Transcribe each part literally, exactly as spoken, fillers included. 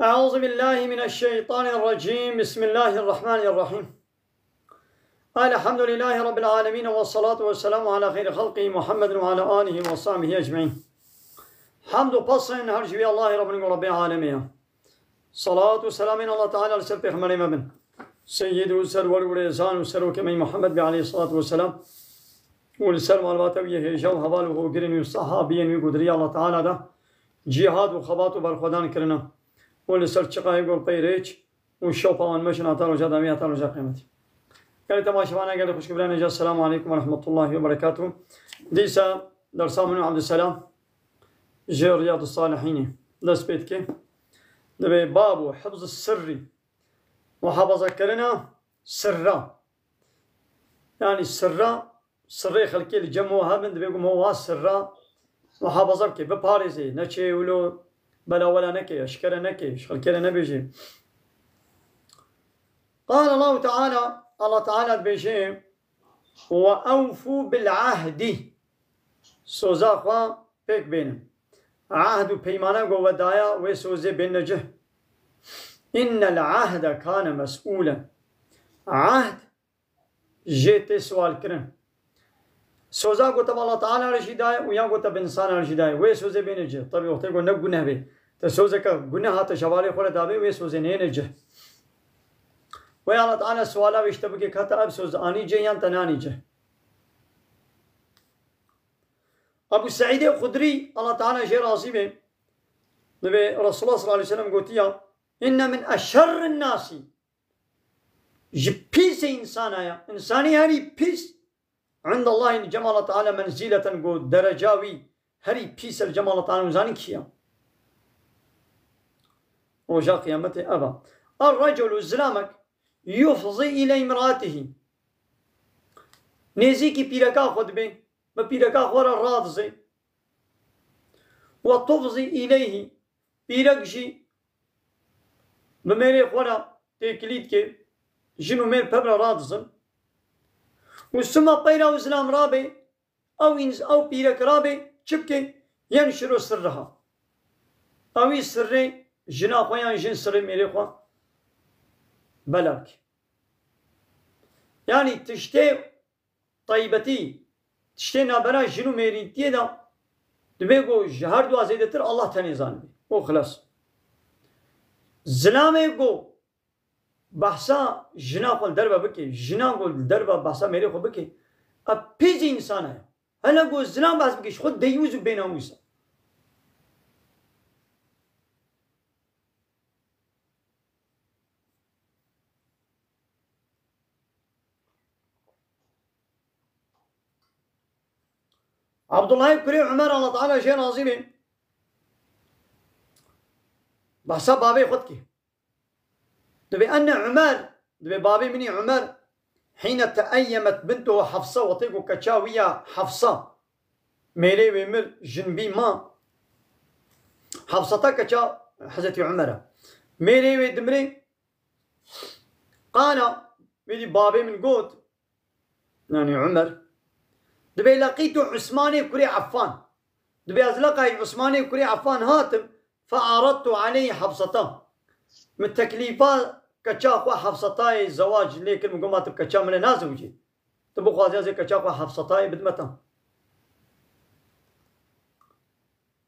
أعوذ بالله من الشيطان الرجيم. بسم الله الرحمن الرحيم. الحمد لله رب العالمين، والصلاة والسلام على خير خلقه محمد وعلى آله وصحبه أجمعين. Hamd û pesên her ji wî Allahê Rabbin û Rabbê alemê ye. Salat û selamên Allah Teala li ser Pêxemberê me bin. Seyyid û serwer û rêzan û serokê me Muhammed bê aleyhissalatu vesselam. Û li ser malbata wî yê hêja û heval û hogirên wî û sahabiyên wî ku di riya Allah Teala de cihad û xebat û berxwedan kirine. Û li ser çiqayê gor pey rêç û şopa wan meşin heta roja dawî, heta roja qiyameti. Gelê temaşevana, gelê xwişk û birayê hêja, Selamu aleykum ve rahmetullahi ve berekatuhu. Dîsa dersa min û Abdüselam ji Riyadus Salihînê dest pê dike. Dibê babu hifz sirrî, muhafaza kirina sirra. Yani sirra, sirrê xelkê li cem we hebin, dibê ku me wa sirra muhafaza bike, biparêzê, neçê wilo belawela neke, eşkere neke, ji xelkê re nebêjê. Qal Allahu Teala, Allah Teala dibêje, "Ve ewfû bil ahdi." Soza xwe pêk bênin. Ahd û peymana ku we daya, wê sozê bênine cih. "Innel ahde kane mes'ûlen." Ahd jê tê siwalkirin. Soza ku te bi Allah Teala re jî daye û yan ku te bi insana re jî daye, wê sozê bêne cih. Tebî wextê ku ne guneh bê, te sozeke guneh hate ji hevalê xwe re dabê, wê sozê neyêne cih. Wê Allah Teala siwala wê ji te bike, ka te ev soz anî cih yan te nanî cih. Ebu Seîdê Xudrî, Allah Teala jê razî be, dibê Resulullah sallallahu aleyhi ve sellem gotiya, "Inne min eşerrin nasi." Ji pîsê însana ya. Însanî herî pîs, indallahî li cem Allah Teala menzîleten, ku dereca wî herî pîs e li cem Allah Teala, hûn zanîn kî ya? Roja qiyametê ev e. Er-reculu, zilamek, yufzî île îmraetihî. Nêzîkî pîreka xwe dibê, bi pîreka xwe re radizê. Ve tufzî îleyhî, pîrek jî bi mêrê xwe re têkilî dike, jin û mêr pevre radizin. Û sima peyra ew zilam rabe, ew îns-, ew pîrek rabe, çi bike? Yenşiro sirriha. Ew î sirrê jina xwe yan jin sirrê mêrê xwe bela bike. Yanî tiştê taybetî, tiştê nabera jin û mêrîtiyê de dibe ku ji her dua zêdetir Allah tenê zanibe. Û xilas. Zilamê ku behsa jina xwe li derve bike, jina ku li derve behsa mêrê xwe bike, ev pîsê însana ye. Hele ku zilam behs bike, ji xwe deywûz û bênamûs e. Abdullahê kurê Umer, Allah Teala jê razî be, behsa bavê xwe dike. Dibê enne Umer, dibê bavê min î Umer, hîne teeyyemet bintuhu Hafsa, wextê ku keça wî ya Hafsa, mêrê wê mir, jin bî ma. Hafsata keça Hezretî Umer e. Mêrê wê dimrê, qala, wê dî bavê min got, yanî Umer, dibê leqîtu Usmanê kurê Affan. Dibê ez leqayî Usmanê kurê Affan hatim, fe aradtu aleyhî Hafsata. Min teklîfa keça xwe Hafsatayê zewac lê kir, min got, ma tu keça min e nazewicî. Tu bixwazî ez ê keça xwe Hafsatayê bidime te.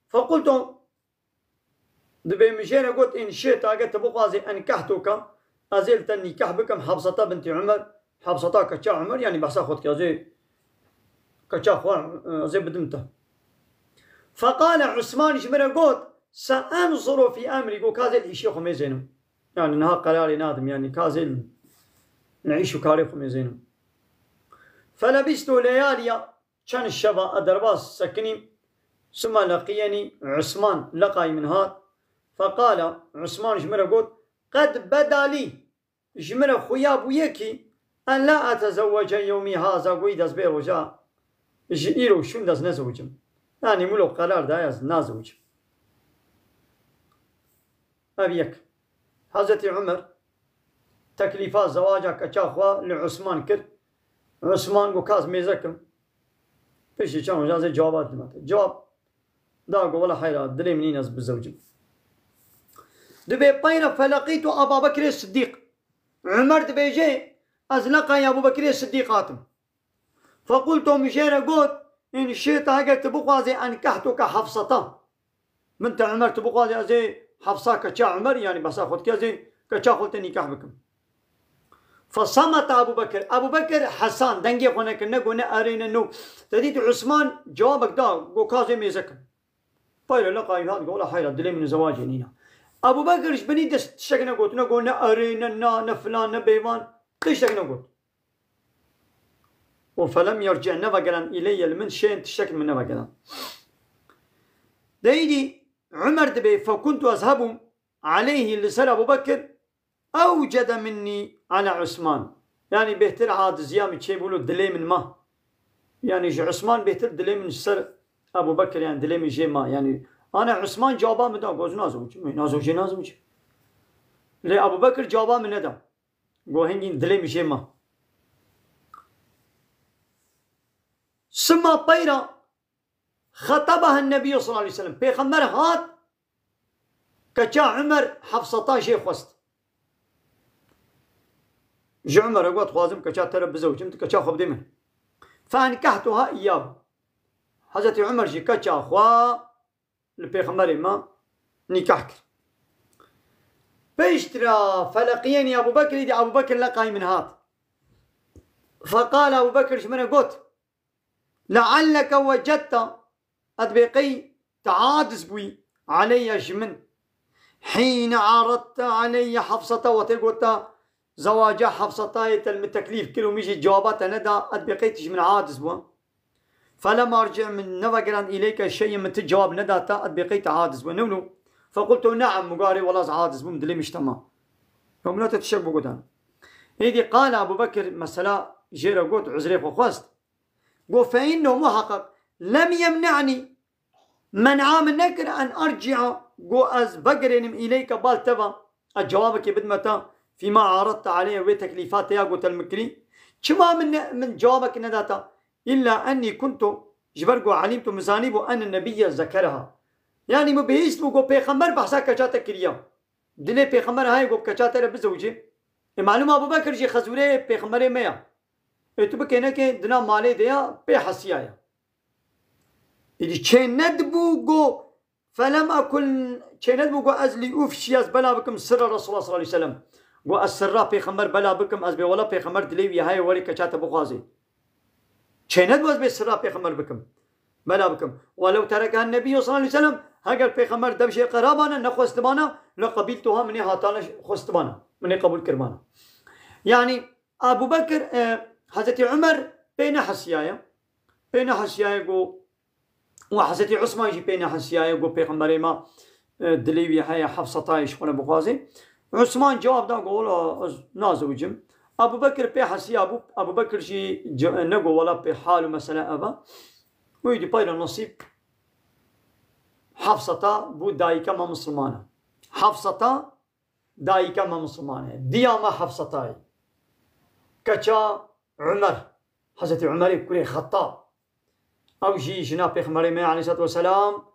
Fequltu, dibê min jê re got, in şi'te, eger tu bixwazî, enkehtuke, ez ê li te nîkeh bikim, Hafsata bintî Umer, Hafsata keça Umer, yanî behsa xwe dike, ez ê keça xwe, ez ê bidim te. Feqale Usman ji min re got, se enzuru fî emrî, got, ka ez ê li îşê xwe mêzênim. Yanî niha qerarê nadim, yanî ka ez ê li îş û karê xwe mêzênim. Felebîstu leyaliya, çend şeva ez derbas sekinî, suma leqiyenî Usman, leqayî min hat. Feqala, Usman ji min re got, qed beda lî, ji min re xuya bûye kî, en la etezewwece yewmî haza, goyî dest bê roja, ji îro şûn dest nezewicim. Yanî wilo qerar daye ez nazewicim. Ev yek. Hezretî Umer teklîfa zewaca keça xwe li Usman kir. Usman got, ka ez mêze kim. Piştî çend rojan ez ê cewaba dime te. Cewab da, got, wela heyra, dilê min nîne ez bizewicim. Dibê peyra feleqîtu Aba Bekrê Siddîq. Umer dibêje, ez leqayî Ebû Bekrê Siddîq hatim. Fequltu, min jê re got, in şita, heger tu bixwazê, enkehtuke Hafsata. Min te Umer, tu bixwazê, ez ê Hafsa keça Umer, yanî behsa xwe dike, ez ê keça xwe te nîkah bikim. Fesameta Ebû Bekir. Ebû Bekir hesan, dengê xwe nekir, ne got ne erê ne no. Te dît Usman cewabek da, got ka ez ê mêze kim. Peyre leqayî hat, got wela heyra, dilê min zewacê nîna. Ebû Bekir ji binî dest tiştek negot, ne got ne erê, ne na, ne filan, ne bêvan, tiştek negot. Û felem yerci, nevegeran îleyye, li min şên tiştek min nevegeran. Deydî Umer dibê, fekuntu ez hebûm aleyhî, li ser Ebû Bekir, ewcede minnî ala Usman. Yanî bêhtir adiziya min çêbû, dilê min ma. Yanî ji Usman bêhtir dilê min ji ser Ebû Bekir, yanî dilê min jê ma. Yanî ana Usman caba min da, got ez nazewicim, nazewicê, nazewicim. Lê Ebû Bekir caba min neda. Got hingîn dilê min jê ma. Sima peyra xetabaha Nebiyyu sallallahu aleyhi ve sellem. Pêxember hat, keça Umer Hafsata jê xwest. Ji Umer re got, xwazim keça te re bizewicim, tu keça xwe bidê min. Fenkehtuha iyyahu. Hezretî Umer jî keça xwe li Pêxemberê me nîkah kir. Piştre feleqiyênî Ebû Bekirî dî, Ebû Bekir leqayî min hat. Feqal Ebû Bekir ji min re got, lealleke wecedte, ez dibê qey te aciz bûyî, aleyye, ji min. Hîne aradte aleyye Hafsata, wextê got te zewaca Hafsatayê te li min teklîf kir û min jî cewaba te neda, ez dibê qey tu ji min aciz bû. Felem arci, min nevegeran îleyke şey'en, min tu cewab neda te, ez dibê qey tu aciz bû. Ne wilo? Fequltu ne'em, min got erê, wela ez aciz bûm, dilê min ji te ma. Ew min te tiştek bû gotan. Êdî qala Ebû Bekir, mesela jê re got, uzrê xwe xwest. Got, fe innehu, muheqeq, lem yemne'nî, men'a min nekir, en erci'a, got ez vegerênim, îleyke, bal te ve, ez cewabekê bidime te, fîma aradte aleyye, wê teklîfa te ya got te li min kirî. Çima min ne, min cewabekê neda te? Îlla ennî kuntu, ji ber got elîmtu, min zanîbû, enne nebiyye zekereha. Yanî min bihîst bû got pêxember behsa keça te kiriye. Dilê pêxember hayê got keça te re bizewicê. Ê malûm Ebû Bekir jî xezûreyê pêxemberê me ya. Ê tu bikê nekê dina malê de ya, pê hesiya ya. Îdî çê nedibû got, felem ekun, çê nedibû got ez lî ufşî, ez bela bikim sirra Resulullah sallallahu aleyhi ve sellem. Got ez sirra pêxember bela bikim, ez bê wela pêxember dilê wî heye, werê keça te bixwazê. Çê nedibû ez bê sirra pêxember bikim. Bela bikim. Welew tereke Nebiyyu sallallahu aleyhi ve sellem, heger pêxember dev jê qerabana, nexwestibana, leqebiltuha, min ê hatana xwestibana, min ê qebûl kiribana. Yanî Ebû Bekir, e, Hezretî Umer pê nehesiyaye. Pê nehesiyaye got, û Hezretî Usman jî pê nehesiyaye, got pêxemberê me, e, dilê wî heye Hefsatayê ji xwe re bixwaze. Usman cewab da, got wela ez nazewicim. Ebû Bekir pê hesiya bû. Ebû Bekir jî ce-, negot wela pê hal û mesele ev e. Wî dî peyra nesîb Hefsata bû dayika me misilmana. Hefsata dayika me misilmane. Diya me Hefsatayê. Keça Umer. Hezretî Umerê kurê Xettab. Ew jî jina Pêxemberê me aleyhissalatu vesselam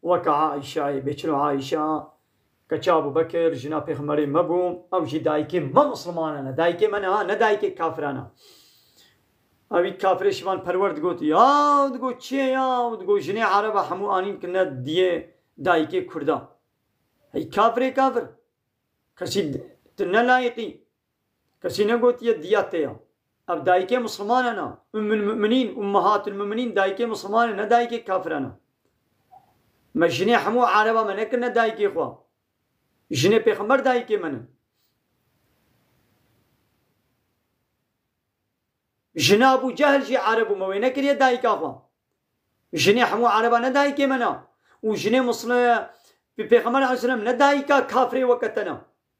weke Aîşayê, bê çilo Aîşa, keça Ebû Bekir, jina Pêxemberê me bû, ew jî dayikê me misilmanan e. Dayikê me ne ha, ne dayikê kafiran e. Ewî kafirê şivan perwer digot, ya, digot, çi ye ya? Digot, jinê Ereba hemû anîn kirine diyê dayikê Kurda. Hey kafirê kafir. Kesî tu ne layiqî. Kesî negotiye diya te ya. Ev dayikê misilmanan e. Ummul Mu'minîn, Ummehatul Mu'minîn dayikê misilmanan e, ne dayikê kafiran e. Me jinê hemû Ereba me nekirine dayikê xwe. Jinê Pêxember dayikê me ne. Jina Ebû Cehil jî Ereb bû, me wê nekiriye dayika xwe. Jinê hemû Ereba ne dayikê me ne. Û jinê Muslim, Pê-, Pêxember aleyhisselam ne dayika kafirê weke te ne.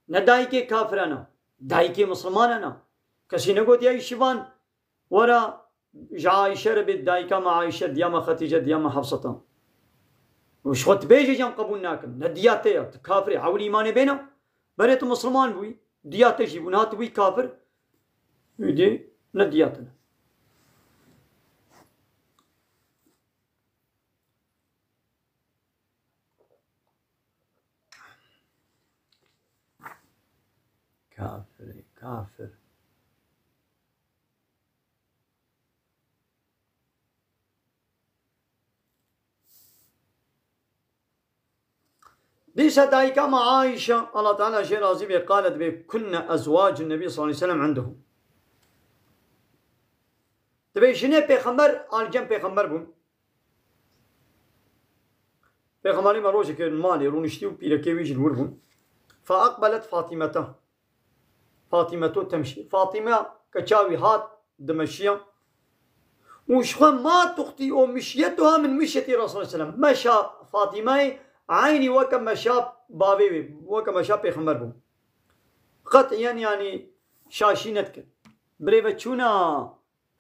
Ne dayikê kafiran e. Dayikê misilmanan e. Kesî negotiye şivan were ji Aîşe re bê dayika me Aîşe, diya me Xetîce, diya me Hefsata. Û ji xwe dibêje can qebûl nakim. Ne diya te ya, tu kafirê, hewil îmanê bêne. Berê tu misilman bûyî, diya te jî bû, niha tu bûyî kafir. Êdî ne diya te ne. Kafir, kafir. Dîsa dayika me Aîşe, Allah Teala jê razî bê, qalet bê, "Kunne ezwacun Nebî sallallahu aleyhi ve sellem indehu." Dibê jinê pêxember, alî cem pêxember bûn. Pêxemberê me rojekê malê rûniştî û pîrekê wî jî li wir bûn. Fe aqbelet Fatîmete. Fatîmetu temşî. Fatîme keça wî hat dimeşiya. Û ji xwe ma tuxtî o mişyetuha min mişyetî Resulullah sellem. Meşa Fatîmeyê eynî weke meşa bavê wê, weke meşa pêxember bû. Qet'iyen, yanî, şaşî nedikir. Birêveçûna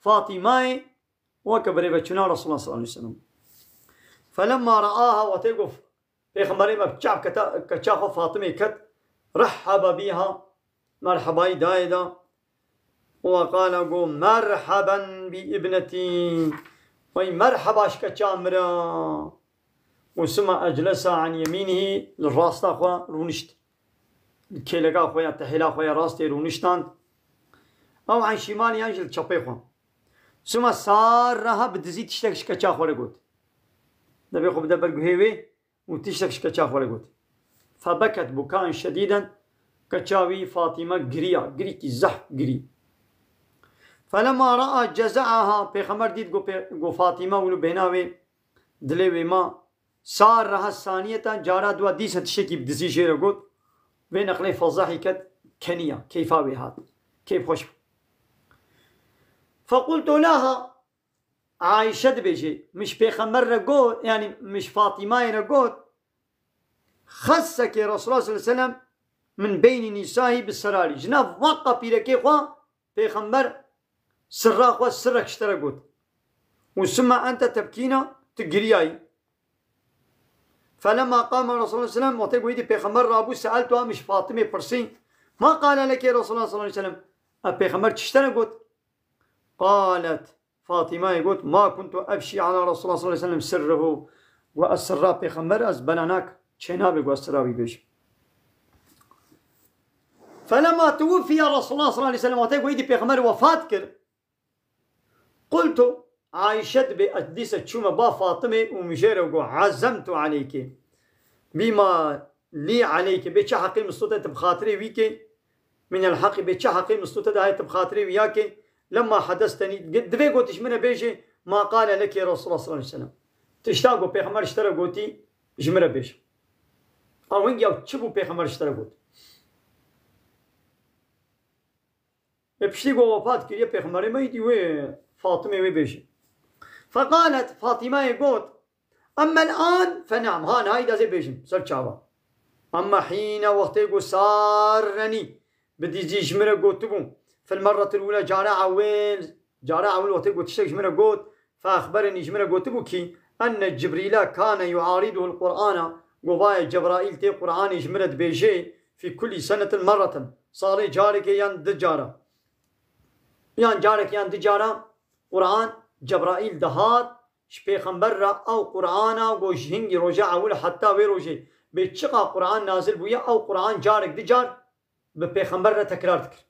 Fatîmayê weke birêveçûna Resulullah sallallahu aleyhi ve sellem. Felemma ra'aha, wextê ku Pêxemberê me bi çav keta, keça xwe Fatimê ket, rehhebe bîha, merhebayî dayê da. Û qala, got, "Merheben bi ibnetî." Wey merheba ji keça min re. Û suma eclesa an yemînihî, li rasta xwe rûnişt. Li kêleka xwe ya, tehêla xwe ya rastê rûniştand. Ew an şimaliyan jî li çepê xwe. Suma sarreha bi dizî tiştek ji keça xwe re got. Debê xwe bide ber guhê wê û tiştek ji keça xwe re got. Febeket bukaen şedîden, keça wî Fatîme giriya, girîkî zehf girî. Felemma raa ceze'aha, Pêxember dît got pê-, got Fatîme wilo bêhna wê dilê wê ma, sarreha saniyeten, cara dua dîsa tiştekî bi dizî jê re got. Vê neqlê fezehî ket, keniya, keyfa wê hat. Keyf xweş bû. Fequltu laha, Ayşe dibêje, min ji Pêxember re got, yanî min ji Fatîmayê re got, xesseke Resulullah sallallahu aleyhi ve sellem min beynî nîsahî bi serarî. Ji nav waqta pîrekê xwe Pêxember sirra xwe sirrek ji te re got. Û summa ente tebkîna, tu giriyayî. Felemma qama Resulullah sallallahu aleyhi ve sellem, wextê ku êdî Pêxember rabû, seeltuha, min ji Fatîmê pirsî, ma qala leke Resulullah sallallahu aleyhi ve sellem, ev Pêxember çi ji te re got? Qalet, Fatîmayê got, "Ma kuntu ebşî ala Resulullah sallallahu aleyhi ve sellem sirruhu." Got, "Ez sirra Pêxember ez bela nakim. Çênabe got ez sirra wî bêjim." Felemma tuwuffiye Resulullah sallallahu aleyhi ve sellem, wextê ku êdî Pêxember wefat kir, qultu, Ayşe dibê, ez dîsa çûme ba Fatimê û min jê re got, "Azemtu aleyke bima li aleyke." Bê çi heqê min stû te, tu bi xatirê wî kê. Min el heqî, bê çi heqê min stû te de heye, tu bi xatirê wî ya kê. Lemma hedesteni, divê gotî ji min re bêjê, ma qale leke Resulullah sallallahu aleyhi ve sellem. Tişta ku Pêxember ji te re gotî, ji min re bêje. Ew hingî ew çi bû Pêxember ji te re got? Ê piştî ku wefat kiriye Pêxemberê me, îdî wê Fatimê wê bêjê. Feqalet, Fatîmayê got, "Emmel an fe neam." Ha niha îdî ez ê bêjim, ser çava. Emme hîne, wextê ku sarrenî bi dizî ji min re gotibû, fil merretil ula, cara ewil, cara ewil wextê ku tiştek ji min re got, fe exberenî, ji min re gotibû kî, enne Cibrîla kane yuariduhul Qur'ana, got vaye Cebraîl tê Qur'anê ji min re dibêjê, fî kulli senetin merreten, salê carekê yan di cara. Yan carek yan di cara Qur'an Cebraîl dihat ji Pêxember re, ew Qur'ana ku ji hingî roja ewil heta wê rojê bê çiqa Qur'an nazil bûye, ew Qur'an carek di car bi Pêxember re tekrar dikir.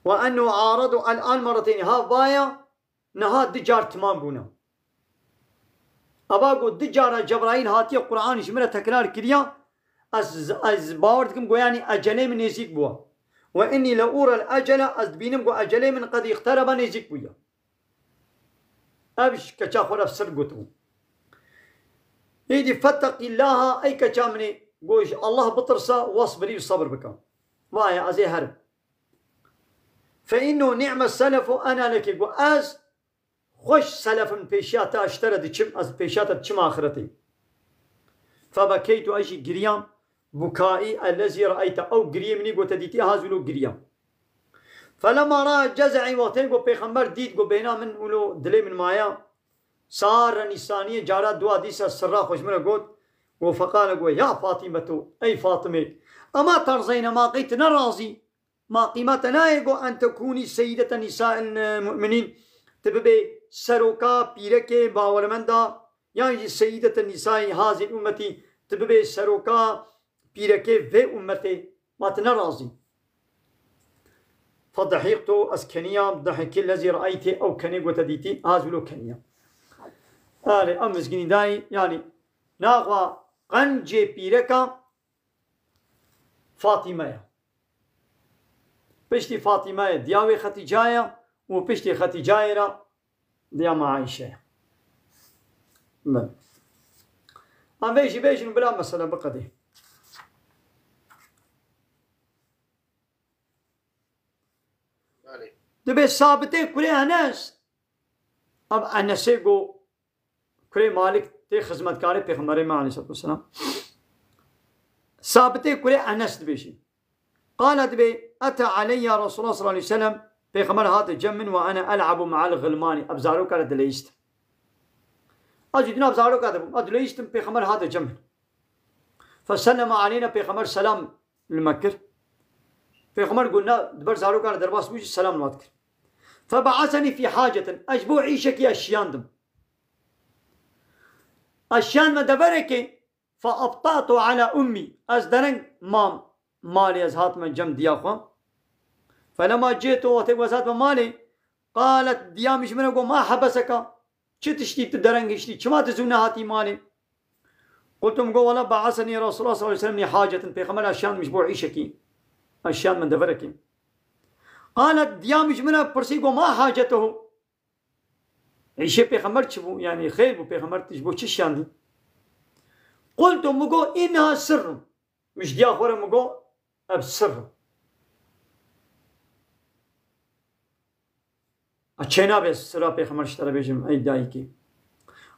Ve ennu aradu el an merreteyni, ha vaya niha di car timam bûne. Eva got, di cara Cebraîl hatiye Qur'an ji min re tekrar kiriya, ez, ez bawer dikim got, yanî ecelê min nêzîk bûye. Ve inni le urel ecele, ez dibînim got ecelê min qed îqtereba, nêzîk bûye. Ev ji keça xwe re sir gotibû. Êdî fetteqîllaha, ey keça min ê, got ji Allah bitirse, wasbirî û sebir bike. Vaye ez ê herim. Fe innu ni'me selefu ena leke, got ez xweş selef im, pêşiya te, ji te re diçim, ez pêşiya te diçim axiretê. Febekeytu, ez jî giriyam, bukaî ellezî reeyte, ew giriyê min î got te dîtî, ez wilo giriyam. Felemma ra ceze'î, wextê got Pêxember dît, got bêhna min wilo dilê min maya, sar re nîsaniyê cara dua dîsa sirra xwe ji min re got, got feqale, got, ya Fatîmetu, ey Fatime, ema terzeyne, ma qey tu ne razî? Ma qîma te nayê got en tekûnî seyîdete nîsail mu'minîn, tu bibê seroka pîrekê bawermenda, yan jî seyîdete nîsaî hazîl ummetî, tu bibê seroka pîrekê vê ummetê. Ma tu ne razî. Fedehîqtu, ez keniyam, dehikî lezî re'eytî, ew kenê ku te dîtî, ez wilo keniyam. Erê, ev mizgînî dayî, yanî, naxwa qencê pîreka Fatîme ye. Piştî Fatîme ye, diya wê Xetîca ye û piştî Xetîcayê re diya me Ayşe ye. Belê. Em vê jî bêjin û bila mesele biqedê. Belê. Dibê Sabitê kurê Enes, ev Enesê ku kurê Malik tê xizmetkarê Pêxemberê me aleyhissalatu vesselam. Sabitê kurê Enes dibêjî. Qala dibê, ete aleyya Resulullah sallallahu aleyhi ve sellem, Pêxember hate cem min ve ene el'abu ma'al gılmani. Ez zaroka re dileyistim. Ez jî dina zaroka de bûm. Ez dileyistim, Pêxember hate cem min. Feselleme aleyna, Pêxember selam li me kir. Pêxember got, na, di ber zarokan re derbas bû jî selam li me dikir. Febe'aseni fî hacetin. Ez ji bo îşekî ez şiyandim. Ez şiyandime deverekê, feebta'tu ala ummi. Ez dereng mam malê, ez hatime cem diya xwe. Felema cîtu, wextê ku ez hatime malê, qalet, diya min ji min re got, ma hebeseka? Çi tiştî tu dereng hiştî? Çima tu zû nehatî malê? Qultu, min got, wela be'asenî Resulullah sallallahu aleyhi ve sellem li hacetin. Pêxember ez şiyandim ji bo îşekî. Ez şiyandime deverekê. Qalet, diya min ji min re pirsî, got, ma hacetuhu? Îşê Pêxember çi bû? Yanî xêr bû, Pêxember tu ji bo çi şiyandî? Qultu, min got, inneha sirrun. Min ji diya xwe re min got, ev sirr e. A çênabe sirra Pêxember ji te re bêjim, ey dayikê.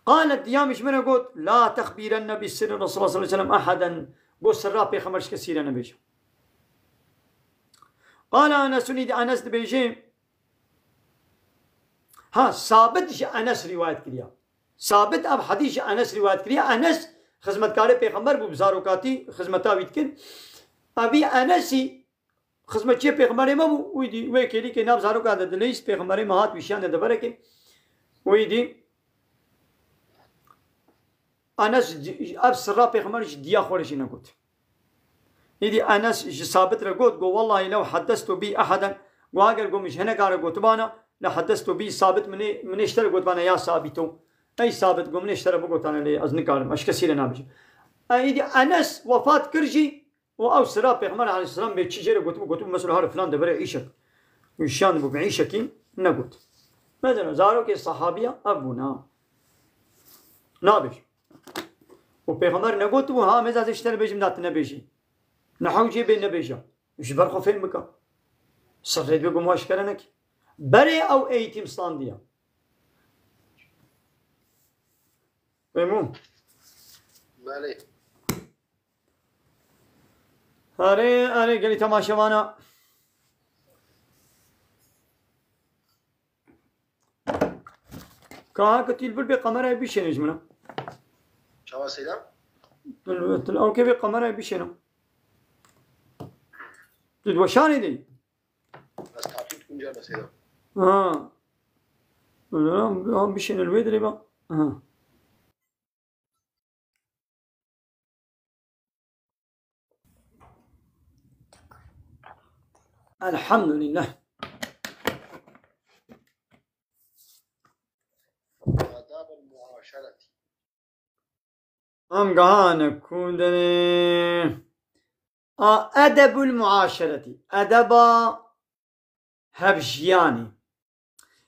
Qalet, diya min ji min re got, la texbîrenne bi sirri Resulullah sallallahu aleyhi ve sellem eheden. Got, sirra Pêxember ji kesî re nebêje. Qala Enesun, îdî Enes dibêje, ha, Sabit ji Enes rîwayet kiriya. Sabit ev hedîs ji Enes rîwayet kiriya. Enes xizmetkarê Pêxember bû, bi zarokatî xizmeta wî dikir. Evî Enesî xizmetçiyê Pêxemberê me bû, wî dî wê kêlîkê nav zarokan de dileyîst, Pêxemberê me hat wî şiyane deverekê. Wî dî Enes, ev sirra Pêxember ji diya xwe re jî negot. Îdî Enes ji Sabit re got, got, wellahî lew heddestu bî eheden, got, eger got min ji hineka re gotibana, le heddestu bî Sabit, min ê, min ê ji te re gotibana ya Sabîto. Ey Sabit, got, min ê ji te re bigotane lê ez nikarim, ez ji kesî re nabêjim. E, îdî Enes wefat kir jî, û ew sira Pêxember aleyhisselam bê çi jê re gotibû, gotibû, mesela, her filan deverê îşek. Û şiyan bû bi îşekî negot. Mesela, zarokê sahabiya ev bûn, ha. Nabêj. Û Pêxember negotibû, ha, mêza ez ê ji te re bêjim, da tu nebêjî. Nehew jê bê nebêje. Ji ber xwe fêm bike. Sirrê dibê ku me eşkere nekî. Berê ew eğitim standiya. Fehmû? Belê. Erê, erê, gelî temaşevana. Ka heke tu li vir bê kamerayê bişêne ji min re. Çawa Seyda? Tu li, tu li ewkê bê kamerayê bişêne. Tu di weşanê de yî? Ez taqîb dikim carna Seyda. Ha. Öyle mi? Ha, bişêne li wê dirê ba. Ha. Elhamdülillah. Adab el muaşereti. Em gihane ku derê. A, edebul muaşereti. Edeba hevjiyanê.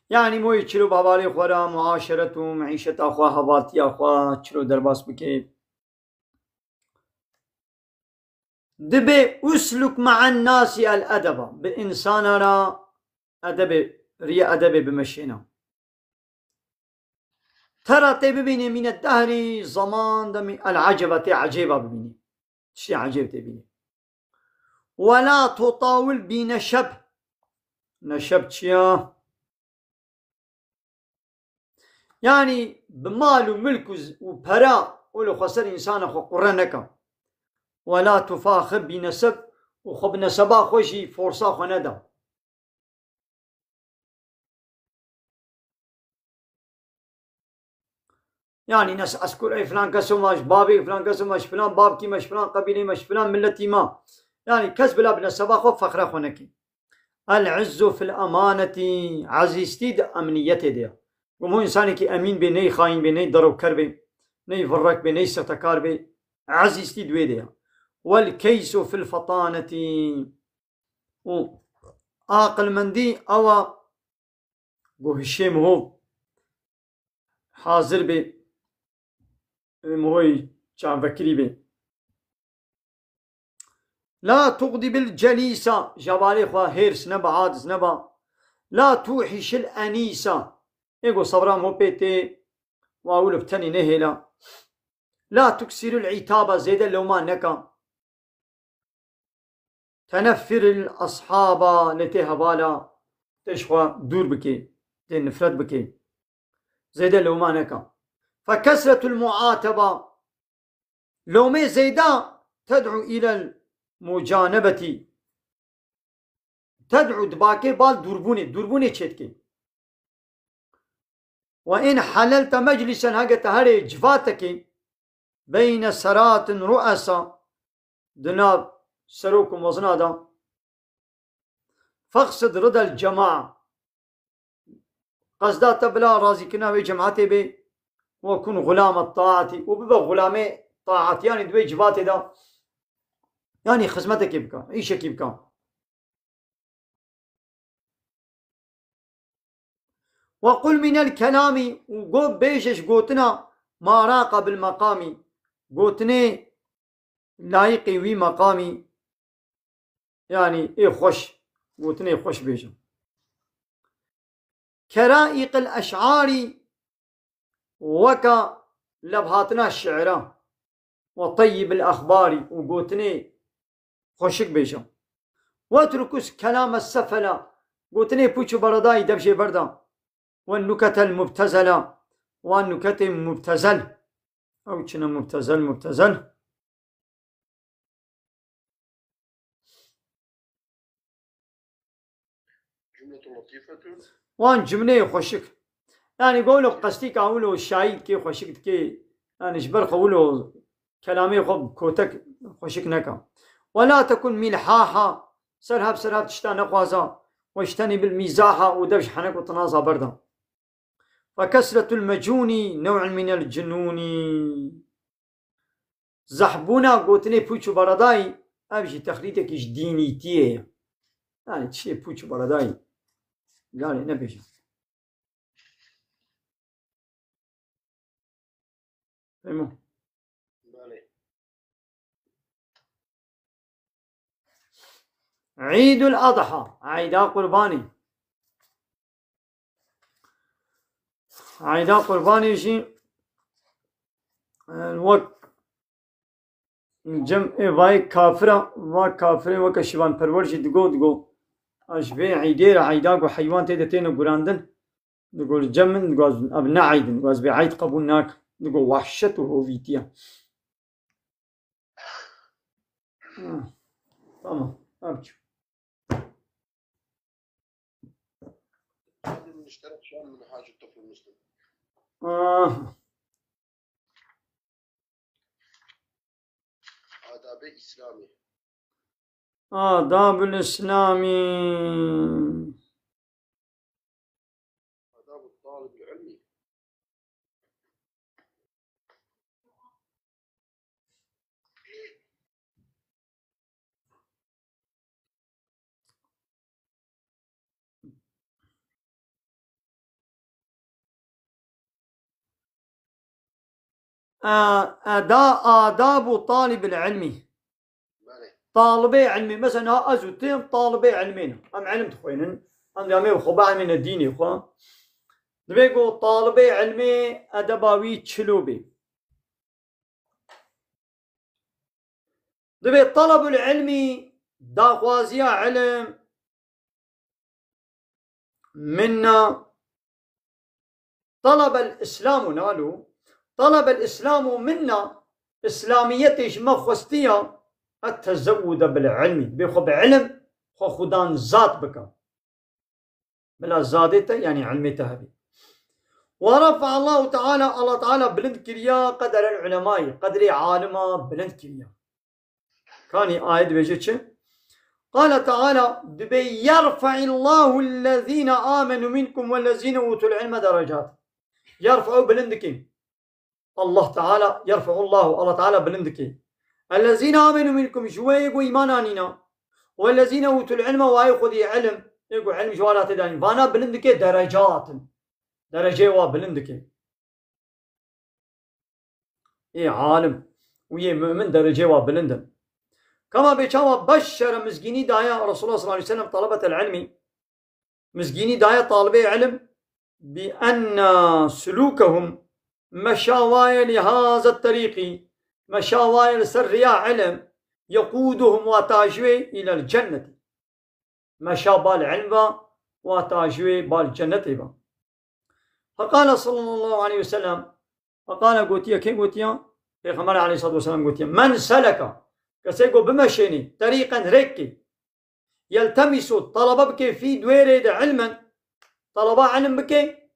Yanî moyê çilo bi hevalê xwe re muaşeret û meîşeta xwe, hevaltiya xwe çilo derbas bike. Dibê usluk me'en nasi el edeba. Bi însana re edebê, riyê edebê bimeşêne. Tera tê bibînî mîne dehrî zaman de mî el eceba tê ecêba bibînî. Tiştê ecêb tê bînî. Wela tutawil bî neşeb. Neşeb çi ya? Yanî bi mal û milk û z-, û pera û li xweser însana xwe qure neke. Wela tufaxir bî neseb û xwe bi neseba xwe jî forsa xwe neda. Yanî nes ez kurê filan keso me, ji babê filan keso me, ji filan babkî me, ji filan qebîlê me, ji filan miletî me. Yanî kes bila bi neseba xwe fexra xwe neke. El izzu fil emanetî, ezîztî di emniyetê de ye. Ku hemû însanekî emîn bê, ney xayîn bê, ney derewker bê, ney virrek bê, ney sextekar bê, ezîztî di wê de ye. Wel keysu fil fetanetî. Û aqilmendî ew e ku hişê miho hazir bê, mihoyî çavekirî bê. La tuxdibil celîsa, ji hevalê xwe hêrs neba, aciz neba. La tuhîşil enîsa, ê ku sebra miho pê tê, wa wilo bi tenê nehêla. La tuksîril îtaba, zêde lewma neka. Teneffiril ashaba, lê tê hevala, tê ji xwe dûr bikê, tê nifret bikê. Zêde lewma neka. Fekesretul muateba, lewmê zêde ted'u îlel mucanebetî. Ted'u, dibakê bal dûrbûnê, dûrbûnê çêdikê. Ve in helelte meclisen, hege te herê civatekê, beyne seratin ru'esa, di nav serok û mezina de, fexsid ridel cema'a, qesda te bila razîkirina wê cemaetê bê, ve kun xulame taatî, û bibe xulamê taat, yanî di wê civatê de, yanî xizmetekê bike, îşekî bike. Ve qul minel kelamî, û got, bêje ji gotina, ma raqa bil meqamî, gotinê layiqê wî meqamî, yanî ê xweş, gotinê xweş bêje. Keraiqil eş'arî, weka levhatina şi'ra, ve teyyibil exbarî, û gotinê xweşik bêje. Wetrukus kelame sefela, gotinê pûç û beredayî dev jê berda. Ve nuketel mubtezela, wan nuketê mubtezel. Ew çi ne mubtezel, mubtezel? Cümletun letîfetun. Wan cümleyê xweşik. Yanî go wilo qestîka wilo şayî dikê, xweşik dikê. Yanî ji ber xwe wilo kelamê xwe bi kotek xweşik neka. Ve la tekun milhaha. Serhab serhab tişta nexwaza. Ve jtenîbil mîzaha, û dev ji henek û tinaza berda. Ve kesretul mecûnî new'un minel cunûnî. Zehbûna gotinê pûç û beredayî, ev jî texlîtekî ji dînîtiyê ye. Yanî tiştê pûç û beredayî galê nebêje. Fehmo? Belê. Îdul Adha, Eyda Qurbanê. Eyda Qurbanê jî, e, wek cem ê vayê kafira, va kafirê weke şivanperwer jî digo, digo, a ji vê eydê re, eyda ku heywan tê de têne gurandin, digo, li cem min, digo, ez, ev ne eyd in, digo, ez vê eyd qebûl nakim. Digo, wehşet û hovîtiye. Ah, tamam, ev çi? Müşterek şu an Minhacü Tıfıl Müslim. Ah. Adab-ı İslami. Adab-ül İslami. Adab-ı talib-ül ilmi. E, e, da, adabu talibil ilmi. Belê. Talibê ilmî. Mesela niha ez û tu em talibê ilmê ne. Em ilim dixwînin. Em dê em ê xwe bielmîne dînê xwe. Divê ku talibê ilmê edeba wî çilo bê. Divê talabul ilmî, daxwaziya ilim, minna, talabel Îslamu, nalo, talabel Îslamu minna, Îslamiyetê ji me xwestiya, et tezewwude bil ilmî, bê xwe bi ilim, xwe xudan zat bike. Bila zadê te, yanî ilmê te hebî. Ve rafa Allahu Teala, Allah Teala bilind kiriya qederel ulemayî, qedrê alima bilind kiriya. Kanî ayet dibêje çi? Qale Teala dibê, "Yerfe'illahu ellezîne amenu minkum wellezîne utul ilme derecat." Yerfe'u bilind dike. Allah Teala, yerfe'ullahu, Allah Teala bilind dike. Ellezîne amenu minkum, ji wê yê ku îman anîna. Wellezîne utul ilme, wa yê xwedî ilm, yê ku ilm ji wan re tê danîn. Vana bilind dike derecatin. Dereceyê wa bilind dike. Ê alim û yê mu'min dereceyê wa bilind in. Kama bê çawa beşşere mizgînî daye Resulullah sallallahu aleyhi ve sellem talabetel ilmî, mizgînî daye talibê ilim, bi enne sulûkehum, meşa wa ye li haza terîqî, meşa wa ye li ser riya ilim, yekûduhum, wa ta ji wê îlel cennetî. Meşa bal ilm va, wa ta ji wê bal cennetê va. Feqale sallallahu aleyhi ve sellem, feqale gotiye, kê gotiye? Pêxember aleyhissalatu vesselam gotiye, "Men seleke", kesê ku bimeşênî, "terîqen", rêkê, "yeltemisu", talaba bike, "fî", di wê rê de, "ilmen", talaba ilm bike,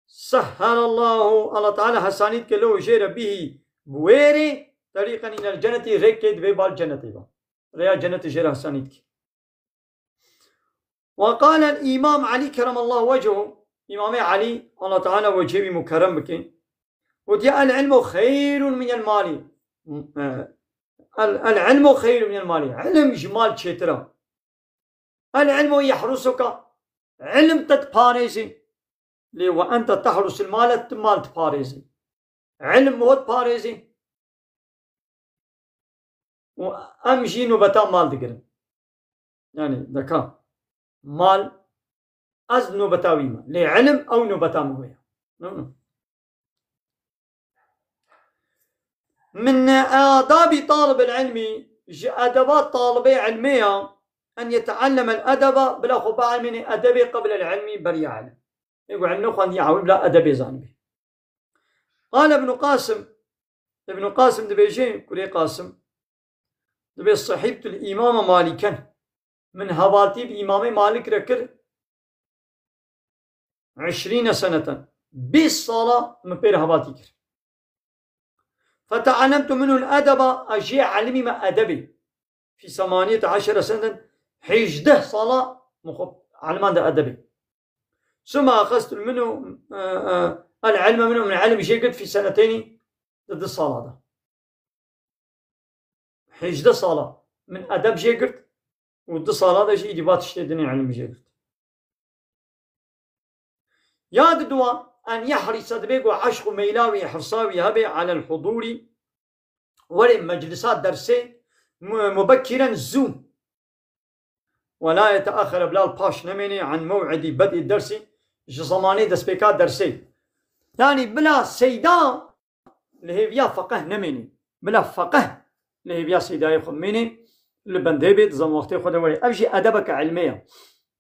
"sehhelallahu", Allah Teala hesanî dike, "lehu", jê re, "bihî", bi wê rê, "terîqen îlel cennetî", rêkê dibê bal cennetê va. Rêya cennetê jê re hesanî dike. Ve qâlel Îmam Elî keremallahu wecehu, Îmamê Elî, Allah Teala wecihê wî mukerrem bike, gotiye, "El ilmu xeyrun minel malî." El, el ilmu xeyrun minel malî. Ilim ji mal çêtir e. El ilmu yehrusuka. Ilim te diparêzê. Lê ve ente tehrusul male, tu mal diparêzî. Ilim ho diparêzî. Û em jî nobeta mal digirin. Yani deka mal, ez nobeta wî me. Lê ilim ew nobeta min wê ye. Min adabi talibil ilmi, ji edeba talibê ilmê ya, en yeteallemel edeba, bila xwe bielmênê edebê qeblel ilmi, beriya ilim. Ê ku ilmê xwendiye, ew bila edebê zanibê. Qale Ibn Qasim, Ibn Qasim dibêje, kurê Qasim, dibê, "Sahîbtul îmame Maliken." Min hevaltî bi Îmamê Malik re kir, "Eşrîne seneten." Bîst sala min pê re hevaltî kir. "Feteallemtu minhul edeba", ez jê elimî me edebê. Fî semaniyete eşere seneden, hêjdeh sala min xwe eliman de edebê. Suma axestul minhu, e, e, el ilme minhu, min elim jê girt fî seneteyni, di du sala de. Hêjdeh sala min edeb jê girt û du sala de jî îdî va tiştê dinê elim jê girt. Ya di dua, en yehrîsa, dibê ku eşq û meyla wî, hirsa wî hebe, alel hudûrî, werê meclisa dersê, mu-, mubekiren, zû. Ve la yeteaxere, bila li paş nemênê, an mew'idî bed'î dersî, ji zemanê destpêka dersê. Yanî bila seyda li hêviya feqeh nemênê. Bila feqeh li hêviya seydayê xwe bimênê, li bendê bê, di zam-, wextê xwe de werê. Ev jî edebeke ilmê ye.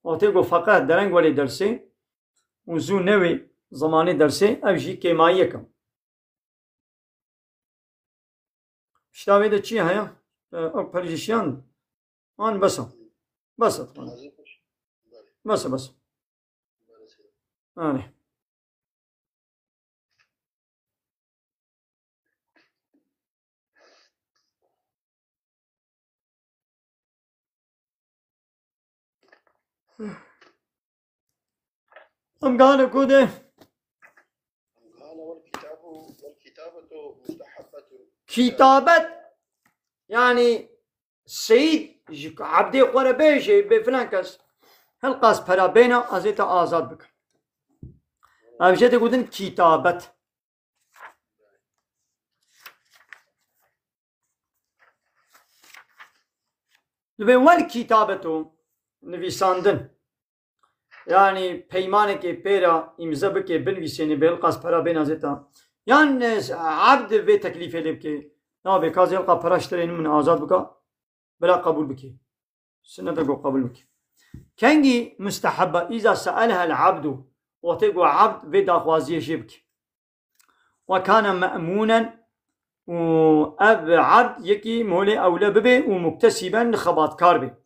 Wextê ku feqeh dereng werê dersê û zû newê zemanê dersê, ev jî kêmayiyek e. Pişta wê de çi heye? E, ew perjişiyan. An bes e. Bes e, tamam. Bes e, bes e. Anê. Em gane ku de. Kîtabet, yanî seyîd ji ebdê xwe re bêje, bê filan kes, hilqas pera bêne, ez ê te azad bikim. Ev jê digotin kîtabet. Dibê wel kîtabeto, nivîsandin. Yanî peymanekê pê re îmze bike, binivîsênê, bê hilqas pera bêne ez ê te. Yan, e, ebd vê teklîfê lê bike. Nabê, ka ez ê hilqa pera ji te re min azad bika. Bila qebûl bike. Sinet e ku qebûl bike. Kengî musteheb e, îza se'elehel abdu, wextê ku abd vê daxwaziyê jê bike. Ve kane me'mûnen, û ev abd yekî molê ewle bibe û muktesîben, xebatkar be.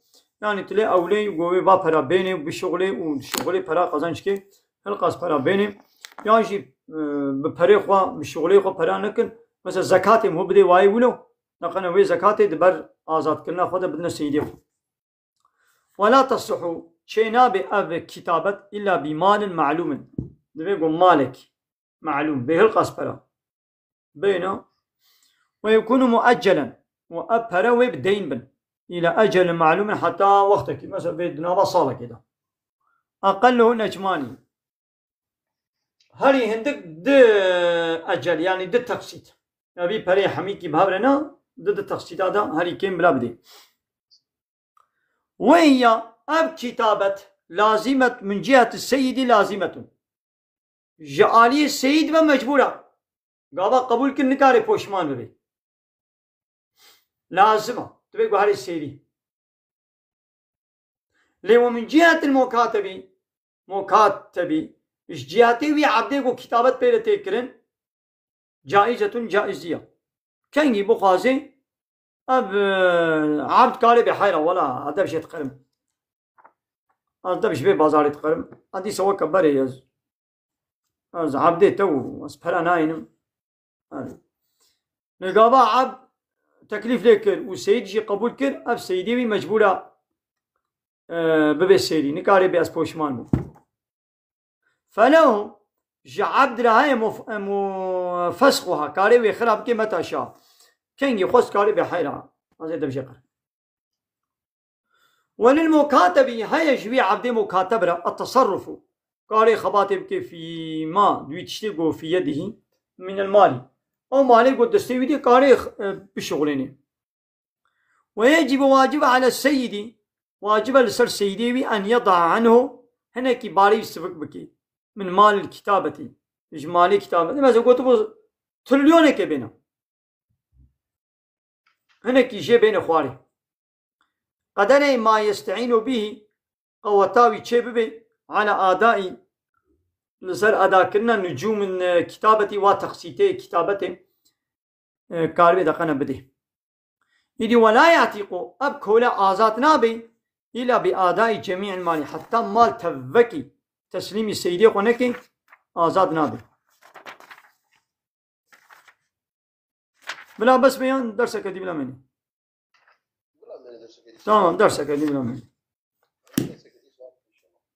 Yanî tu lê ewlê ku wê va pera bênê û bişuxulê û şuxulê pera qazanc ke, hilqas pera bênê. Yan jî, e, bi perê xwe, bi şuxulê xwe pera nekin. Mesela zekatê min bidê wayê wilo. Neqene wê zekatê di ber azadkirina xwe de bidine seyîdê xwe. Ve la tasluhu, çê nabe ev kitabet illa bi malin ma'lumin. Divê ku malek ma'lum, bê hilqas pera. Beyna. Ve yekunu mueccelen. Û ev pere wê bi deyn bin. Îla ecelin ma'lumin, heta wextekî, mesela vê di nava salekê de. Aqalluhu necmani. Herî hindik di ecel, yanî di teqsît. Ya vî perê hemîkî bi hev re ne, di, di teqsîta de herî kêm bila bidê. Ve hiya, ev kitabet, lazimet, min ciheti seyidî lazimetun. Ji aliyê seyid ve mecbûr e. Gava qebûl kir, nikare poşman bibe. Lazim e. Tu bê guherê sêrî. Lê we min cihetil mokatebî, mokatebî, ji cihetê wî ebdê ku kitabet pê re tê kirin, caizetun, caiz ya. Kengî bixwazê, ev, e, ebd karê bê heyra, wela, edeb jê dixerim. Ez dev ji vê bazarê dixerim. Ez dîsa weke berê ez, ez ebdê te û ez pere nayînim. Erê. Lê gava ebd teklîf lê kir û seyîd jî qebûl kir, ev seyîdê wî mecbûr e, e, bibe sêrî. Nikarê bê ez poşman bûm. Felehu, ji ebd re heye mu-, mu-, fesxuha, karê wê xira bike meta şa. Kengî xwest karê bê heyra. Ez ê dev jê qer. Welil mukatebî, heye ji wî ebdê mukateb re, et-teserrufu. Karê xebatê bike fî ma, di wî tiştê ku fî yedihî, minel malî. Ew malê ku destê wî de karê, e, bişuxulêne. Ve yecîbu, wacib e, ale seyidî, wacib e li ser seyidê wî, en yeda anhu, hinekî barê wî sivik bike. Min malil kitabetî. Ji malê kitabetî. Mesela gotibû trilyoneke bêne. Hinekî jê bêne xwarê. Qederê ma yesteînu bihî, qeweta wî çê bibe, ala adaî, li ser edakirina nucûmin, e, kitabetî, wa teqsîtê kitabetê, e, karibê deqene bidê. Îdî wela yatîqu, ev kole azad nabe, îla bi adaî cemî'il malî, heta mal tevvekî teslîmî seydê xwe neke, azad nabe. Bila bes be yan derseke dî bila menî. Tamam, derseke dî bila menî.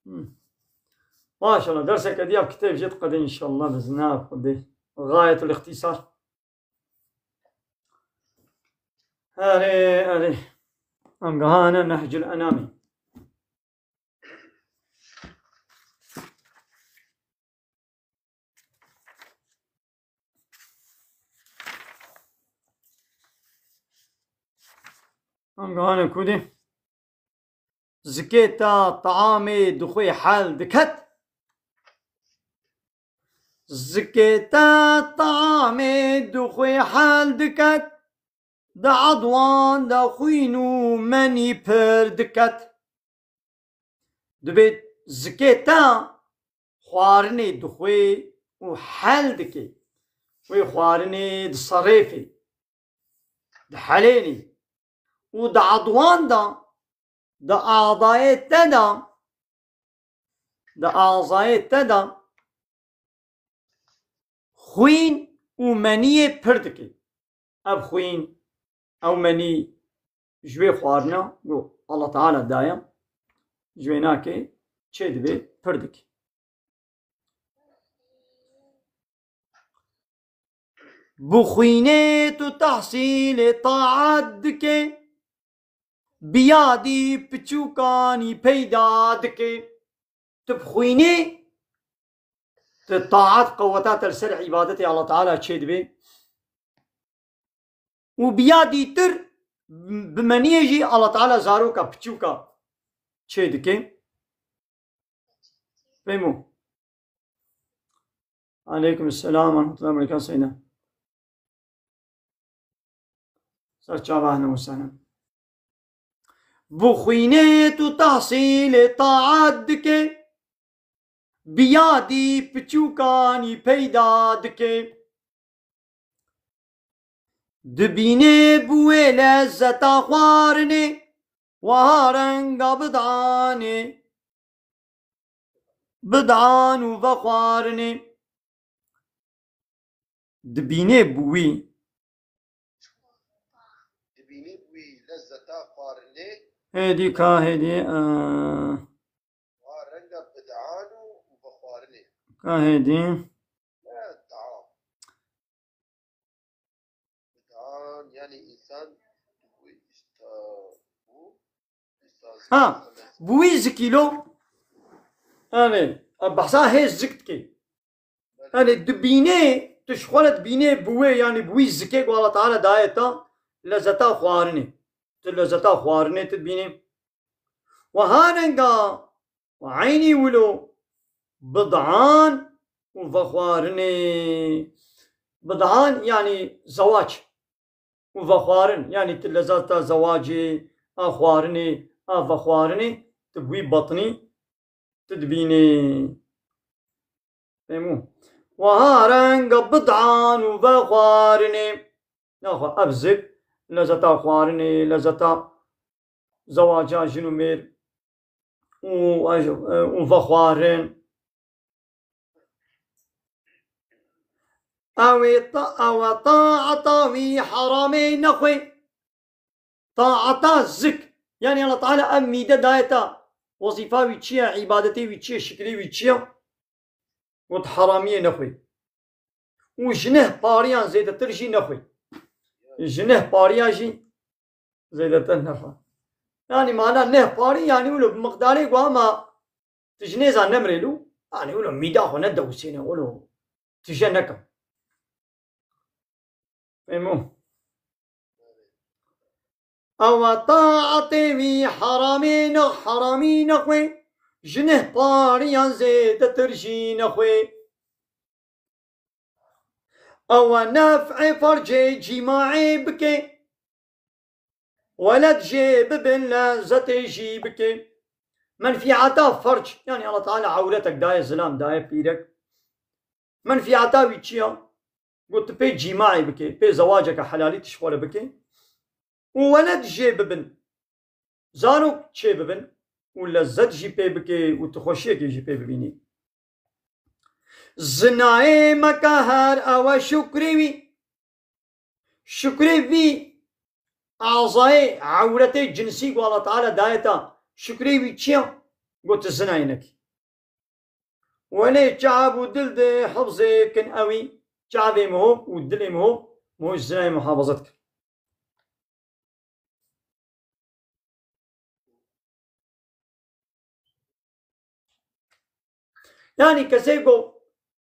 Hı. Maşallah, derseke dî ev kitêb jê diqedê inşallah, bi izna Xwedê. Gayetul îxtîsar. Erê, erê. Em gihane Nehcul Enamî. Em gihane kudê? Zikê te taamê dixwê hel diket. Zikê te taamê dixwê hel diket. Di edwan de xwîn û menî pir diket. Dibê zikê te xwarinê dixwê û hel dike. Wê xwarinê diserêfê, dihelênê û di edwan de, di azayê te de, di azayê te de xwîn û meniyê pir dike. Ev xwîn, ew menî ji wê xwarina ku Allah Teala daye, ji wê nake, çê dibe, pir dike. Bi xwînê tu tehsîlê taat dike, bi yadî piçûkanî peyda dike. Tu bi xwînê, tu taat qeweta te li ser îbadetê Allah Teala çê dibe. Û bi ya dîtir, bi meniyê jî Allah Teala zaroka piçûka çê dike. Fehmo. Aleykum selam ve rahmetullahi ve berekatuhu Seyda. Ser çava hene û sene. Bi xwînê tu tehsîlê taat dike, bi yadî piçûkanî peyda dike. Dibîne bi wê lezzeta xwarinê, wiha renga bidanê, bidan û vexwarinê. Dibîne bi wî. Dibîne bi wî lezzeta xwarinê, Hêdî ka hêdî, e, Wa renga bid'an û vexwarinê. Ka hêdî. Ne taam. Bid'an, yani insan bu işte bu Ha, bûyî ji kîlo. Yanî, behsa hêz zik dike. Yanî, dibînê, tu ji xwe re dibînê bûyê, yanî bûyî zikê ku Allah Teala daye te, lezeta xwarinê. Tu lezeta xwarinê tu dibînê. Wiha renga, eynî wilo, bid'an û vexwarinê. Bid'an, yanî zewac. û vexwarin, yanî tu lezeta zewacê, a xwarinê, a vexwarinê, tu bi wî batnî, tu dibînî. Fehmû? Wiha renga bid'an û vexwarinê. Naxwe ev zik, lezeta xwarinê, lezeta zewaca jin û mêr û, û vexwarin. Ew ê ta-, ew e taeta wî heramê nexwe. Taeta zik. Yanî Allah Teala ev mîde daye te. Wezîfa wî çi ye? Îbadetê wî çi ye? Şikrê wî çi ye? Got heramiyê nexwe. Û ji neh pariyan zêdetir jî nexwe. Ji neh pariya jî zêdetir nexwe. Yanî mana neh parî, yanî wilo bi miqdarê ku ama tu ji nêza nemrê lû, yanî wilo mîda xwe nedewsêne, wilo tije neke. Fehmo? Ew e taetê wî heramê ne, heramî nexwe, ji neh pariyan zêdetir jî nexwe. Ew e nef'ê fercê cîmaê bike, weled jê bibin, lezzetê jî bike. Menfîata ferc, yanî Allah Teala ewretek daye zilam, daye pîrek. Menfîata wî çi ya? Got tu pê cîmaê bike, pê zewaceke helalî tu ji xwe re bike. Û weled jê bibin. Zarok çê bibin û lezzet jî pê bike û tu xweşiyekê jî pê bibînî. Zinayê meke her ew e şukrê wî. Şukrê vî azayê ewretê cinsî ku Allah Teala daye te, şukrê wî çi ye? Got tu zinayê nekî. Welê çav û dil di hifzê kin ewî, çavê mihov û dilê mihov, mihov ji zinayê muhafaza dikin. Yanî kesê ku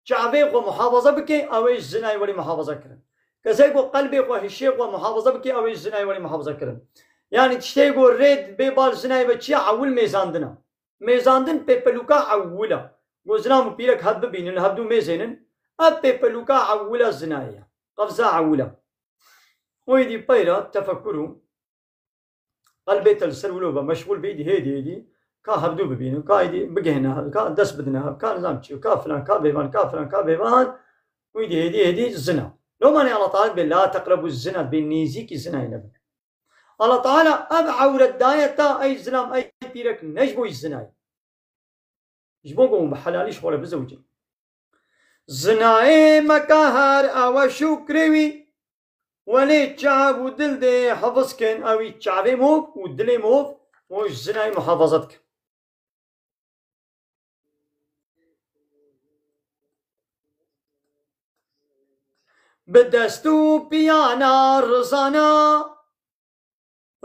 çavê xwe muhafaza bike, ew ê ji zinayê welî muhafaza kirin. Kesê ku qelbê xwe, hişê xwe muhafaza bike, ew ê ji zinayê welî muhafaza kirin. Yanî tiştê ku rê bê bal zinayê ve çi ye? Ewil mêzandin e. Mêzandin pêpelûka ewil e. Ku zilam û pîrek hev bibînin, hevdû mêzênin. Ev pêpelûka ewil a zinayê ye. Qefza ewil e. Û êdî peyra tefekur û qelbê te li ser wilo be meşxûl bî, êdî hêdî hêdî ka hevdû bibînin, ka êdî bigihine hev, ka dest bidine hev, ka nizam çi, ka filan, ka bêvan, ka filan, ka bêvan. Û êdî hêdî hêdî zina. Loma ne Allah Teala bê la teqrebû zina, bê nêzîkî zinayê nebin. Allah Teala ev ewret daye ta ey zilam, ey pîrek ne ji bo zinayê. Ji bo ku hûn bi helalî ji xwe re bizewicin. Zinayê meke her ew e şukrê wî. Welê çav û dil dê hefiz kin, ew î çavê mov û dilê mov, û ji zinayê muhafaza dikin. Bi dest û piyana rizana,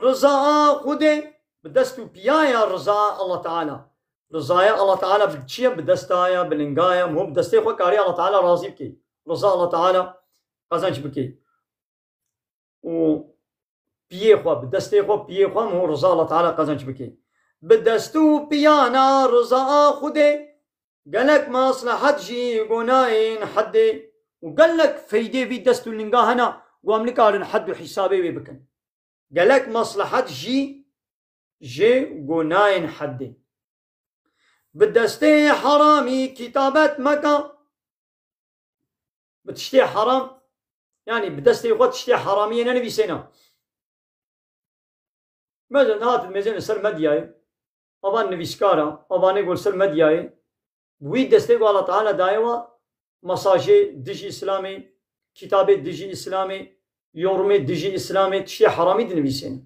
riza a Xwedê, bi dest û piyaya riza Allah Teala. Rizaya Allah Teala bi çi ye? Bi desta ye, bi linga ye. Mihov bi destê xwe karî Allah Teala razî bikê. Riza Allah Teala qezenc bikê. Û piyê xwe, bi destê xwe, piyê xwe mihov riza Allah Teala qezenc bikê. Bi dest û piyana riza a Xwedê, gelek meslehet jî gonayên hedê û gelek feydê vî dest û linga hene, ku em nikarin hed û hîsabê wê bikin. Gelek meslehet jî jê gonayên hedê. Bi destê heramî kîtabet meke. Bi tiştê heram, yanî bi destê xwe tiştê heramiyê nenivîsêne. Mesela, hatin mêzêne ser medyayê, avan nivîskara, avanê gol ser medyayê, bi wî destê ku Allah Teala daye wa, mesajê dijî Îslamê, kitabê dijî Îslamê, yorumê dijî Îslamê, tiştê heramî dinivîsêne.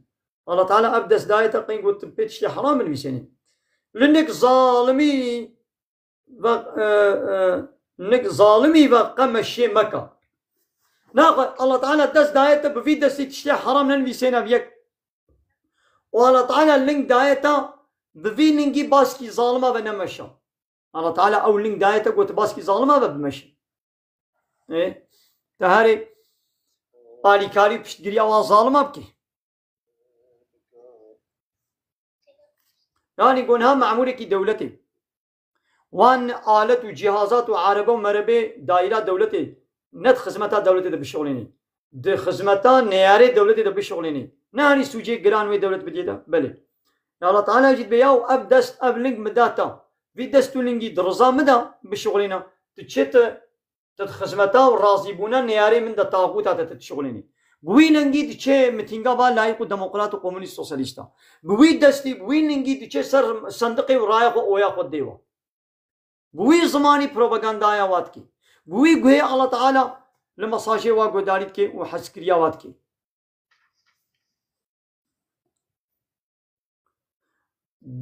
Allah Teala ev dest daye te qey got pê tiştê heram binivîsênê. Li nik zalimî ve, e, e, nik zalimî ve qemeşiyê meka. Naxwe, Allah Teala dest daye te bi vî destî tiştê heram nenivîsêne bi yek. Û Allah Teala ling daye te bi vî lingî baskî zalima ve nemeşa. Allah Teala ew ling daye te got baskî zalima ve bimeşe. Ê, te herê alîkarî û piştgiriya wan zalima bikî. Yanî got niha memûrekî dewletê. Wan alet û cihazat û erebe û merebe dayîra dewletê, ne di xizmeta dewletê de bişixulînî. Di xizmeta neyarê dewletê de bişixulînî. Ne hanî sûcê giran wê dewlet bidî de? Belê. Ya Allah Teala jî dibe ya ev dest, ev ling min da te. Vî dest û lingî di riza min de bişixulîne. Tu çi tu, tu di xizmeta û razîbûna neyarê min de taxûta te tu dişixulînî. Bi wî lingî diçe mitînga va layîq û demokrat û komunîst sosyalîsta. Bi wî destî, bi wî lingî diçe ser sendiqê û raya xwe oya xwe dê wa. Bi wî zimanî propagandaya wa dikî. Bi wî guhê Allah Teala li mesajê wa guhdarî dikê û hezkiriya wa dikê.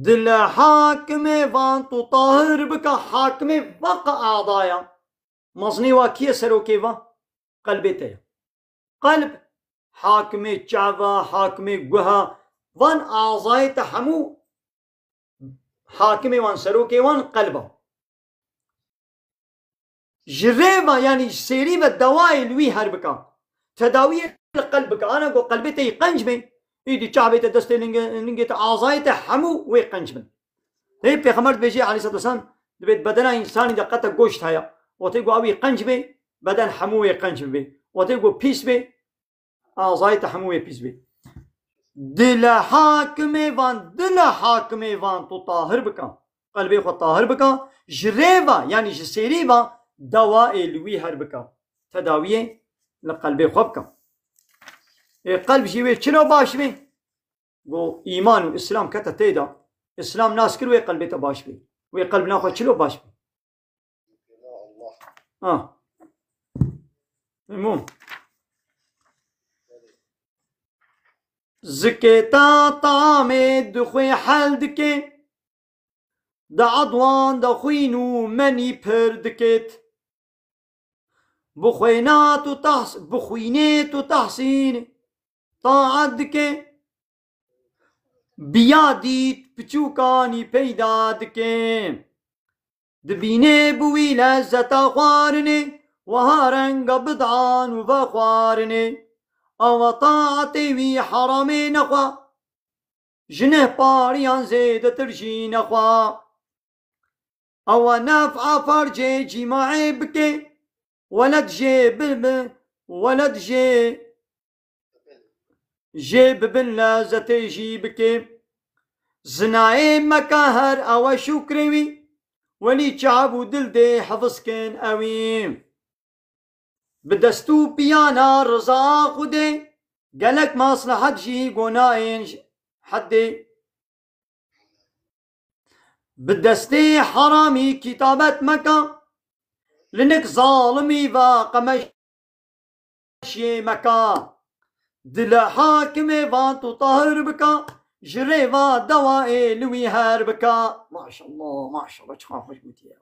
Dile hakimê van tu tahir bike, hakimê va qe adaya. Mezinê wa kî ye, serokê va? Qelbê te ye. Qelb, hakimê çava, hakimê guha, van azayê te hemû hakimê wan, serokê wan qelb e. Ji rê ve, yanî ji sêrî ve dewayê li wî her bike. Tedawiyê li qelb bike. Ana ku qelbê te yî qenc be, îdî çavê te, destê, lingê, lingê te, azayê te hemû wê qenc bin. Hê Pêxember dibêje aleyhisselatu vesselam, dibê bedena însanî de qete goşt heye. Wextê ku ew yî qenc be, beden hemû wê qenc bibe. Wextê ku pîs be, azayê te hemû wê pîs bê. Dile hakimê van, dile hakimê van tu tahir bika. Qelbê xwe tahir bika. Ji rê ve, yanî ji sêrî ve dewayê li wî her bika. Tedawiyê li qelbê xwe bika. Ê qelb jî wê çilo baş bê? Go îman û Îslam kete tê de. Îslam nas kir wê qelbê te baş bê. Wê qelb naxwe çilo baş bê? Ha. Mûm. Zikê te tamê dixwê hel dike. Di edwan de xwîn û menî pir dikêt. Bi xwêna tu tahs-, bi xwînê tu tehsîn taet dike. Biya dît piçûkanî peyda dike. Dibînê bi wî lezzeta xwarinê, wiha renga bid'an û vexwarinê. Awa taetê wî heramê nexwe, ji neh pariyan zêdetir jî nexwe. Awa nef'a fercê cîmaê bike, weled jê bi, bi, weled jê jê bibin lezzetê jî bike. Zinayê meke her ewe şukrê wî, welî çav û dil dê hifz kin ewî. Bi dest û piyana riza Xwedê, gelek maslahet jî gonayên ji hedê. Bi destê heramî kîtabet meka, li nik zalimî ve qemeşiyê meka. Dile hakimê van tu tahir bika, ji rê va dewayê li wî her bika. Maşallah, maşallah, çiqas xweş gotiye.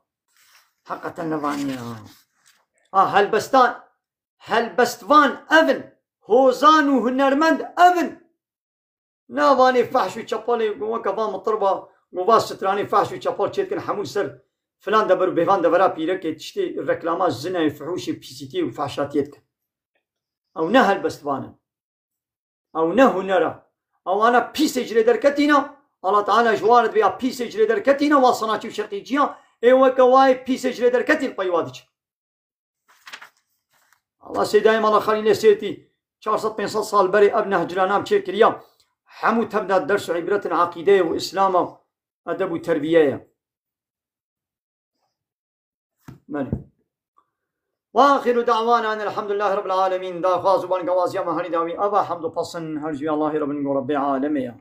Heqeten ne vaniye. Ha, helbestan, helbestvan ev in, hozan û hunermend ev in. Navanê fehş û çepalê, weke van mitirba, û va stranê fehş û çepal çêdikin, hemû ser filan dever û bêvan devera pîrekê tiştê reklama zinayê, fihûşê, pîsîtiyê û fehşatiyê dikin. Ew ne helbestvan in. Ew ne huner e. Ewana pîsê ci lê derketîne, Allah Teala ji wan re dibe ya pîsê ci lê derketîne, wa sanatçî û şerqîciya, ê weke wayê pîsê ci lê derketî li pey wa diçe. Allah Seydayê Mala Xalîlê Sêrtî çar sed pênc sed sal berê ev nehcirana çêkiriya. Hemû tevna ders û îbretin aqîdeyê û Îslama, edeb û terbiyeye. Belê. Ve axiru da'wana enelhamdülillahi rabbil alemin. Daxwaz û bangewaziya me herî dawî ava, hemd û pesin her ji Allahê Rabbin go Rabbê alemê ya.